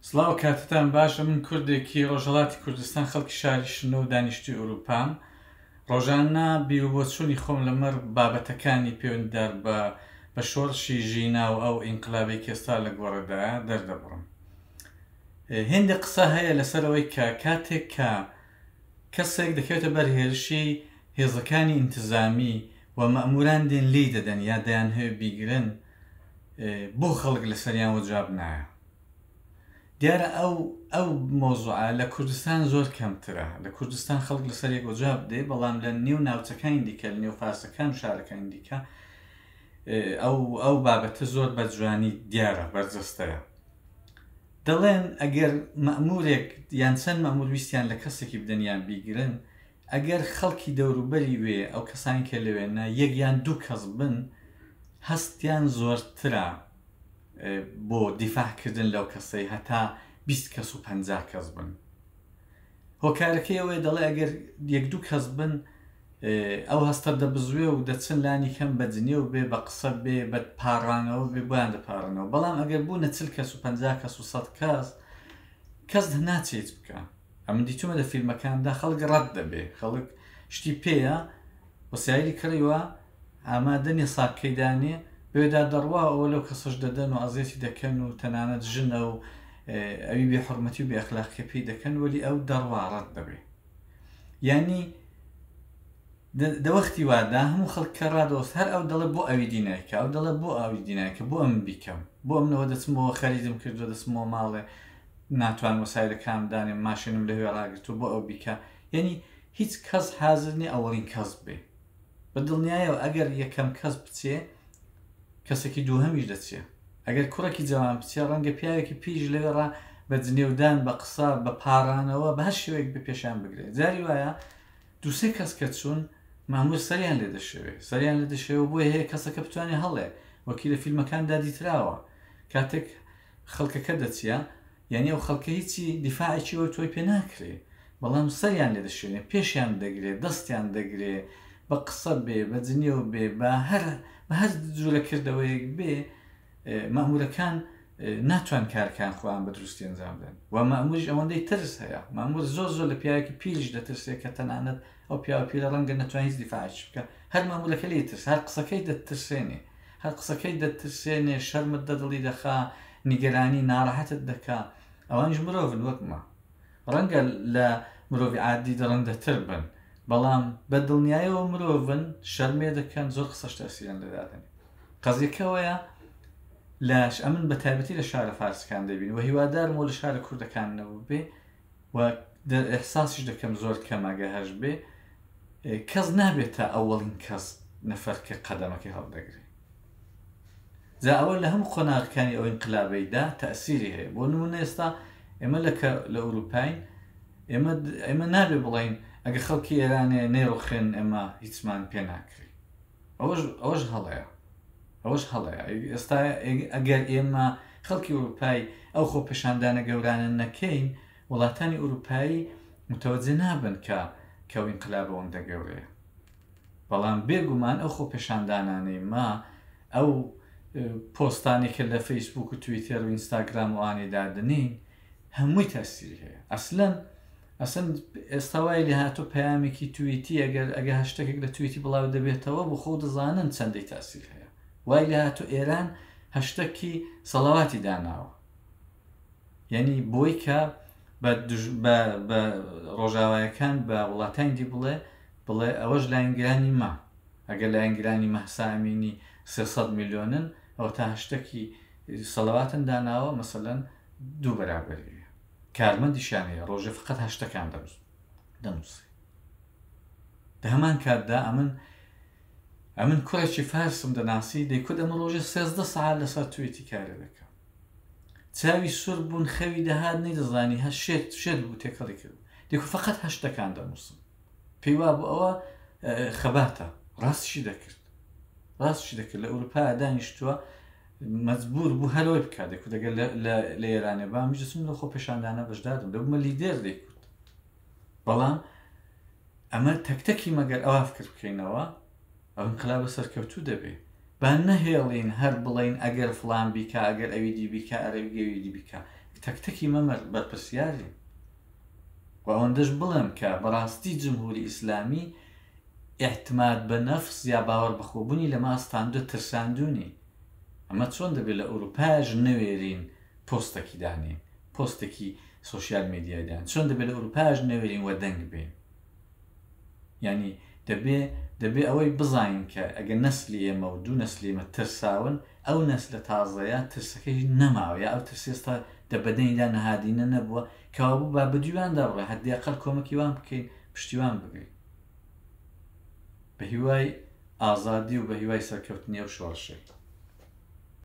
سڵاو کاتتان باش ئەمن کوردێکی ڕۆژهەڵاتی کوردستان خەڵکی شاری شنۆ و دانیشتووی ئورووپام. ڕۆژانە بیروبۆچوونی خۆم لەمەڕ بابەتەکانی پێوەندیدار بە بە شۆڕشی ژینا و ئەو ئینقلابەی کە ئێستا لە گۆڕێدایە دەردەبڕم. هێندێک قسە هەیە لەسەر ئەوەی کە کاتێک کە کەسێک دەکەوێتە بەر هێرشی هێزەکانی ئینتزامی و مەئمووران دێن لێی دەدەن یا دەیانهەوێ بیگرن بۆ خەڵک لەسەریان وەجواب نایە؟ دیارە ئەو ئەو مەوزوعە لە کوردستان زۆر کەمترە لە کوردستان خەڵک لەسەر یەک وەجواب دێ بەڵام لە نێو ناوچەکانی دیکە لە نێو فارسەکان و شارەکانی دیکە ئەو ئەو بابەتە زۆر بە جوانی دیارە بەرجەستەیە دەڵێن ئەگەر مەمورێک یان چەند مەمور ویستیان لە کەسێکی بدەن یان بیگرن ئەگەر خەڵکی دەوروبەری وێ ئەو کەسانی کە لەوێنە یەک یان دوو کەس بن هەستیان زۆرترە بۆ دیفاع کردن لەو کەسەی هەتا 20 کەس و 50 کەس بن هۆکارەکەی ئەوەیە دەڵێ ئەگەر یەک دوو کەس بن ئەو هەستە دەبزوێ و دەچن لانی کەم بە جنێو بێ بە قسە بێ بە پاڕانەوە بێ بۆیان دەپارڕنەوە بەڵام ئەگەر بوونە چل کەس و 50 کەس و 100 کەس کەس ناچێت بکە ئەمن دیتومە لە فیلمەکاندا خەڵک ڕەت دەبێ خەڵک شتی پێیە وەسایلی کڕیوە ئامادە نیە ساکەی دانێ بەوێدا دەڕوا ئەوە لەو کەسەش دەدەن و ئەزیەتی دەکەن و تەنانەت ژنە و ئەوی بێ حرمەتی و بێ ئەخلاقیە پێی دەکەن وەلی ئەو دەڕوا ڕەت دەبێ یعنی دەوەختی وادا هەموو خەڵک کە ڕادەوەست هەر ئەو دەڵێ بۆ ئەوی دی نایکە ئەو دەڵێ بۆ ئەوی دی نایکە بۆ ئەم بیکەم بۆ ئەمنەوە دەچمەوە خەریدم کردو دەچمەوە ماڵێ ناتوانم وەسایلەکانم دانێم ماشێنم لەوێ ڕاگرتووە بۆ ئەو بیکە یعنی هیچ کەس حازر نیە ئەوەڵین کەس بێ بە دڵنیایەوە ئەگەر یەکەم کەس بچێ کەسێکی دووهەمیش دەچێ ئەگەر کوڕێکی جوان بچێ ڕەنگە پیاوێکی پیریش لەوێ ڕا بە جنێودان بە قسە بە پاڕانەوە بە هەر شێوەیەک بێ پێشیان بگرێ جاری وایە دووسێ کەس کە چوون مامور سەریان لێ دەشێوێ سەریان لێ دەشێوە بۆیە هەیە کەسەکە بتوانێ هەڵێ وەکی لە فیلمەکاندا دیتراوە کاتێک خەڵکەکە دەچیە یانی ئەو خەڵکە هیچی دیفاعێکی وەک تۆی پێ ناکرێ بەڵام سەریان لێ دەشێنێ پێشیان دەگرێ دەستیان دەگرێ بە قسە بێ بە جنێو بێ بە هەر بە هەر جورە کردەوەیەک بێ مەمورەکان ناتوان کارکان خۆیان بە دروستی ئەنجام بدەن و مەموریش ئەوەندەی ترس هەیە مەمور زۆر زۆر لە پیاوێکی پیریش دەترسێ کە تەنانەت ئەو پیاوە پیرە ڕەنگە نەتوان هیچ دیفاعێکی بکە هەر مەمورەکە لێی ترس هەر قسەکەی دەترسێنێ هەر قسەکەی دەترسێنێ، شەرمت دە دڵی دەخا، نیگەرانی، ناڕەحەتت دەکا. ئەوانیش مرۆڤن وەک مە. ڕەنگە لە مرۆڤی عادی دڕندەتر بن، بەڵام بە دڵنیایەوە مرۆڤن، شەرمێ دەکەن، زۆر قسەش تەئسیریان لێ دادەنێ. قەزیەکە ئەوەیە لە ئەمن بە تایبەتی لە شارە فارسەکان دەبینم و هیوادارم و لە شارە کوردەکان نەبووبێ و ئیحساسیش دەکەم زۆر کەمە گەر هەشبێ، کەس نابێتە ئەوەڵین کەس نەفەر کە قەدەمەکەی هەڵدەگرێ. جا ئەوە لە هەموو قۆناغەکانی ئەو ئینقلابەیدا تەئسیری هەیە. بۆ نموونە ئێستا ئێمە لە کە لە ئورووپاین ئێمە ئێمە نابێ بڵێین ئەگە خەڵکی ئێرانێ نەیڕوخێن ئێمە هیچمان پێ ناکرێ. ئەوەش ئەوەش هەڵەیە. ئەوەش هەڵەیە. ئێستا ئەگەر ئێمە خەڵکی ئورووپای ئەو خۆپێشاندانە گەورانە نەکەین وڵاتانی ئورووپایی متەوەجە نابن کە کە ئەو ئینقلابە ئەوەندە گەورەیە. بەڵام بێ گومان ئەو خۆپێشاندانانەی ما، ئەو پۆستانەی کە لە فەیسبووک و تویتێر و ئینستاگرام و ئەوانەی دادەنێین هەمووی تەسیری هەیە. ئەسلەن ئەسن ئێستا وای لێ هاتوو پەیامێکی تویتی ئەگەر ئەگە هەشتەکێک لە تویتی بڵاو دەبێتەوە بۆ خۆ دەزانن چەندەی تاسیر هەیە. وای لێ هاتوو ئێران هەشتەکی سەڵەواتی داناوە. یانی بۆی کە بە دژ بە بە ڕۆژاوایەکان بە وڵاتانی دی بڵێ بڵێ ئەوەش لاینگرانی ما ئەگەر لاینگرانی مەهسا ئەمینی 300 میلیۆنن ئەوە تا هەشتەکی سەلەواتن داناوە مەسەلەن دوو بەرابەری کارمەندیشیان هەیە ڕۆژێ فقط هەشتەکان دەنووسێ دە هەمان کاتدا ئەمن ئەمن کوڕێکی فارسم دەناسی دەیکوت ئەمە ڕۆژێ 13 سەعات لەسەر تویتی کارێ دەکەم چاوی سور بوون خەوی دەهات نەیدەزانی هەر شێت شێت بوو تێکەڵی کرد دەیکوت فقط هەشتەکان دەنووسم پێی وابوو ئەوە خەباتە ڕاستشی دەکرد ڕاستشی دەکرد لە ئەوروپا دانیشتووە مەجبور بوو هەرەوەی بکات دەکوت ئەگەر لە ئێرانێ با منیش دەچم لە خۆپێشاندانە بەشدارم دەبوومە لیدێر دەیکوت بەڵام ئەمە تەک تەکی مەگەر ئەوا فکر بکەینەوە ئەو ئینقلابە سەرکەوتوو دەبێ. با نەهێڵین هەر بڵێین ئەگەر فڵان بیکا ئەگەر ئەوی دی بیکا ئەرەوی ئەوی دی بیکا. تەک تەکی مەمەر بەرپرسیارین. و ئەوەندەش بڵێم کە بەڕاستی جمهوری ئیسلامی ئیعتماد بە نەفس یا باوەڕ بەخۆبونی لە ما ستاندوە ترساندونی. ئەمە چۆن دەبێت لە ئەوروپایش نەوێرین پۆستەکی دانێین، پۆستێکی سۆشیال میدیای دانێین، چۆن دەبێت لە ئەوروپایش نەوێرین وەدەنگ بێین؟ یانی دەبێ دەبێ ئەوەی بزانین کە ئەگەر نەسلی ئێمە و دوو نەسلی ئێمە ترساون، ئەو نەسلە تازەیە ترسەکەی نەماوە یا ئەو ترسە ئێستا دە بەدەنیدا نەهادینە نەبووە، کەوابوو با بەدوویاندا بڕۆین، حەدی ئەقەل کۆمەکی وان بکەین، پشتیوان بگرین. بە هیوای ئازادی و بە هیوای سەرکەوتنی ئەو شۆڕشەی.